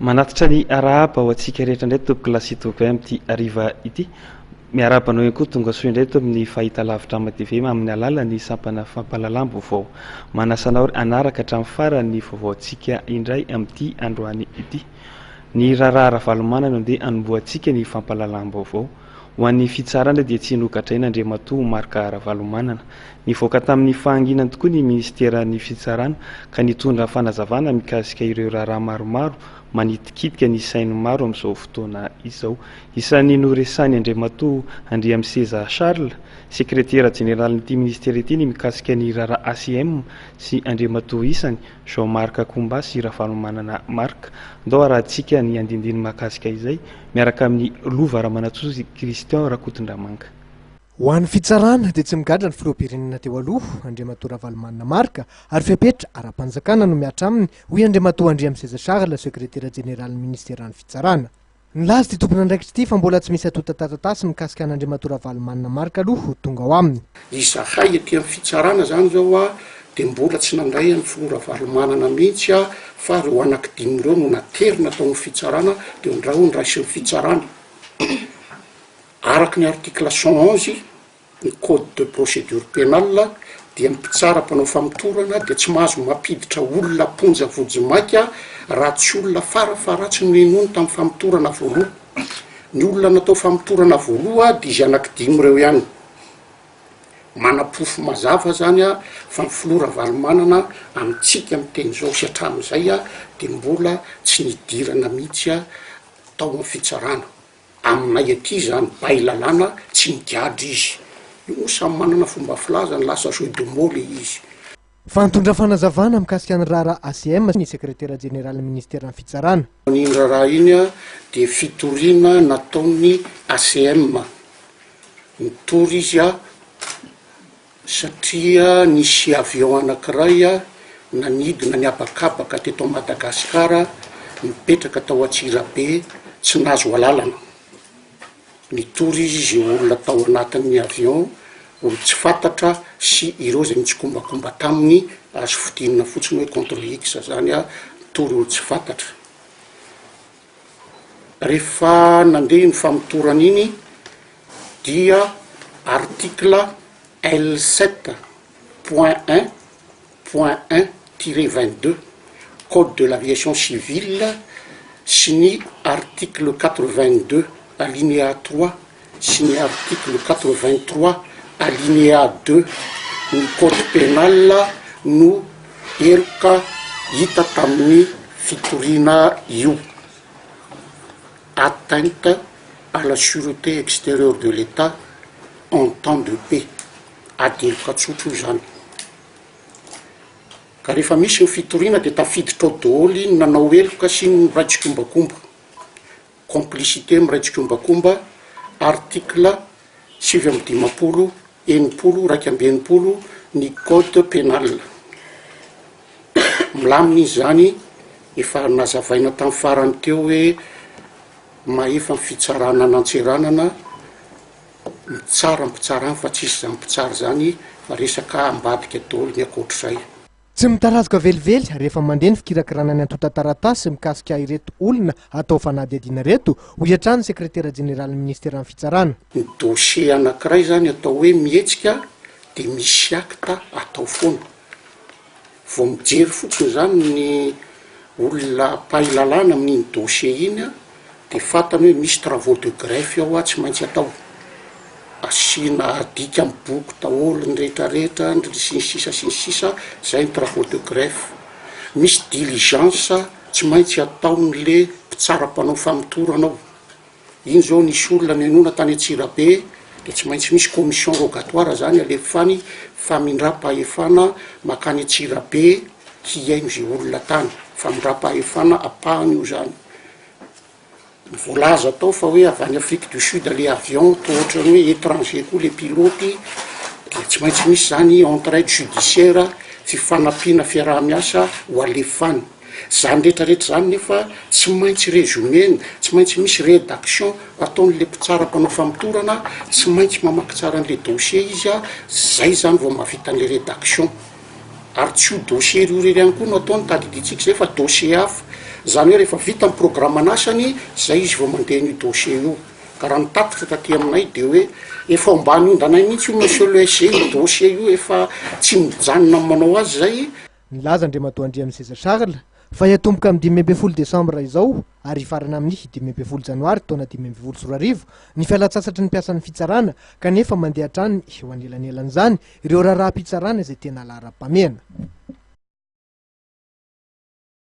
Manatitra ny arahaba ho antsika rehetra indray tompoko lahy sy tompoko vavy amin'ity hariva ity. Miarahaba anao ihany koa tonga soa indray eto amin'ny fahitalavitra Ama TV amin'ny alalan'ny sampana fampahalalam-baovao. Manasa anao hanaraka hatramin'ny farany ny vaovaontsika indray amin'ity androany ity. Ny raharaha Ravalomanana no andeha hanombohantsika ny fampahalalam-baovao. Ho an'ny fitsarana dia tsy nogadraina Andriamatoa Marc Ravalomanana. Nivoaka tamin'ny fahanginany tokoa ny minisiteran'ny fitsarana ka nitondra fanazavana mikasika ireo raharaha maromaro manitikitika ny sain'ny maro amin'izao fotoana izao. Isan'ny noresahin'i Andriamatoa Andriamiseza Charles, sekretera jeneralin'ity minisitera ity ny mikasika ny raharaha ACM sy Andriamatoa isany Jean Marc Koumba sy Ravalomanana Marc. Ndao arahantsika ny andindiny mahakasika izay miaraka amin'i Lova Ramanantsoa sy Christian Rakotondramanga. Ho an'ny fitsarana dia tsy migadra ny filoham-pirenena teo aloha, Andriamatoa Ravalomanana Marc, ary fepetra ara-panjakana no mihatra aminy, hoy Andriamatoa Andriamiseza Charles, sekretera jeneralin'ny minisiteran'ny fitsarana. Nilaza ity tompon'andraikitra ity fa mbola tsy misy antontan-taratasy mikasika an'Andriamatoa Ravalomanana Marc aloha ho tonga ao aminy. Izahay aty amin'ny fitsarana izany izao dia mbola tsy nandray an'ny filoha Ravalomanana mihitsy fa ireo anankidimy ireo no naterina tao amin'ny fitsarana dia ndrao noraisin'ny fitsarana araka ny article 111 Ny code de procédure pénale dia ny mpitsara mpanao famotorana dia tsy mahazo mampiditra olona am-ponja vonjimaika raha tsy olona farafaharatsiny nohenoiny tamin'ny famotorana voaloha. Ny olona natao famotorana voaloha dia izy anankidimy ireo ihany. Manaporofo mazava zany fa ny filoha Ravalomanana amintsika miteny izao sy hatramin'izay dia mbola tsy nidirana mihitsy tao amin'ny fitsarana. Aminay aty izany mpahay lalàna tsy migadra izy. Io moa samy manana fomba filazany, lasa jeu de mots le izy. Fa nitondra fanazavana mikasika ny raharaha ACM ny sekretera jeneralin'ny minisiteran'ny fitsarana. Iny raharaha iny dia fitoriana nataon'ny ACM. Nitory izy satria nisy avion anankiray nanidina ny habakabaka teto Madagasikara nipetraka tao Antsirabe tsy nahazo alalana. Nitory izy izay olona tao anatin'ny avion, olon-tsy fantatra sy ireo izay nitsikombakomba taminy, azo fintinina fotsiny hoe contre X zany, nitory olon-tsy fantatra. Rehefa nandeha iny famotorana iny dia article L sept point un point un tiret 22 code de l'aviation civile sy ny article 82 alinéa 3 sy ny article 83 alinéa 2 ny code pénal no heloka hita tamin'ny fitoriana io. Atteinte à la sûreté extérieure de l'Etat en temps de paix, ady heloka tsotra io zany. Ka rehefa misy ny fitoriana de tafiditra ao daholo ny nanao heloka sy ny niray tsikombakomba. Complicité miray tsikombakomba, article 59, 60, 61 ny code pénal. Milamina izy zany, efa nazavaina tamin'ny farany teo hoe mahefa ny fitsarana an'Antseranana, mitsara ny mpitsara any fa tsisy zany mpitsara zany fa resaka ambadika daholo ny ankoatr'izay. Tsy mitarazoka velively rehefa mandeha ny fikirakirana ny antontan-taratasy mikasika ireto olona atao fanadihadiana ireto, hoy hatrany ny sekretera jeneralin'ny minisiteran'ny fitsarana. Ny dossier anankiray zany atao hoe mihetsika dia misy acte atao foana. Vao mijery fotsiny zany ny olona mpahay lalàna amin'iny dossier iny an, de fantany hoe misy travaux de greffe ao tsy maintsy atao, asiana adika amin'ny boky daholo ny rehetrarehetra sy ny sisa sy ny sisa, zay ny travaux de greffe. Misy diligence tsy maintsy ataon'le mpitsara mpanao famotorana ao. Iny zao nisy olona nenoina tany Antsirabe de tsy maintsy misy commission rogatoire zany alefa any famindram-pahefana makany Antsirabe hihaino ze olona tany, famindram-pahefana ampahany io zany. Voalaza tao fa hoe avy any Afrique du Sud le avion toa ohatran'ny hoe étranger koa le pilote de tsy maintsy misy zany entraide judiciaire, fifanampiana fiaraha-miasa ho alefa any. Zany rehetra rehetra zany nefa tsy maintsy resumer-na, tsy maintsy misy redaction ataon'le mpitsara mpanao famotorana, tsy maintsy mamaky tsara an'le dossier izy a, zay zany vao mahavita an'le redaction. Ary tsy io dossier io irery ihany koa no ataony, tadidintsika zay fa dossier hafa. Izany hoe rehefa vita ny programan'asany, zay izy vao mandeha an'io dossier io. Ka raha ny tatitra taty aminay de hoe efa ao ambany ondanay mihitsy io monsieur le SG io dossier io, efa tsy mijanona amin'ny manao azy zay. Nilaza Andriamatoa Andriamiseza Charles fa hiatomboka amin'ny 15 desambra izao ary hifarana amin'ny 15 janoary taona 2015 ny fialantsasatry ny mpiasan'ny fitsarana kanefa mandeha hatrany eo anelanelan'izany ireo raharaham-pitsarana izay tena laharam-pahamehana.